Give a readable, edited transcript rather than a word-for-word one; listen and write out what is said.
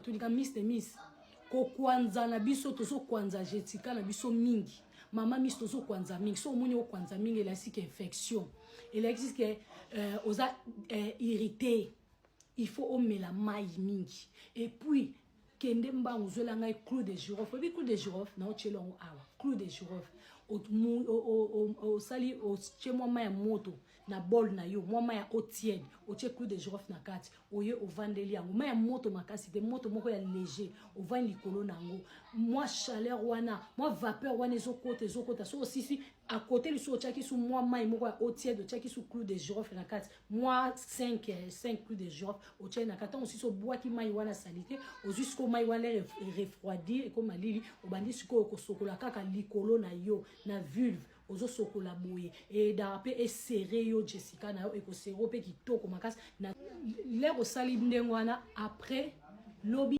batunika miss de miss kokwanza na biso, tozokwanza jetika na biso mingi. Mama miss, tozokwanza mingi. So omoni okwanza mingi, elakisi ke infection, elakisi ke oza irrité. Il faut omela mai mingi. Et puis kende mbangu, ozwela ngai clou de girofle. Oyebi clou de girofle? Na otyela yango awa, clou de girofle. Osali, otie mwa mai ya moto na bol na yo, mwa mai ya eau tiède, otie clou de girofle na kati, oye ovandeli yango. Mai ya moto makasi te, moto moko ya léger. Ovandi likolo na yango, mwa chaleur wana, mwa vapeur wana ezokota, ezokota. So osisi akote lisusu, otiaki su mwa mai moko ya eau tiède, otiaki su clou de girofle na kati, mwa 5 clou de girofle otiaki na kati. Ntango osisi, obwaki mai wana saleté. Ozwi sikoyo mai wana refroidir, ekoma malili, obandi sikoyo kosokola kaka likolo na yo na vulve. Ozosokola boye, edaka mpe eserrer yo. Jessica na yo ekoserrer mpe kitoko makasi. Na lere osali ndenge wana, après lobi.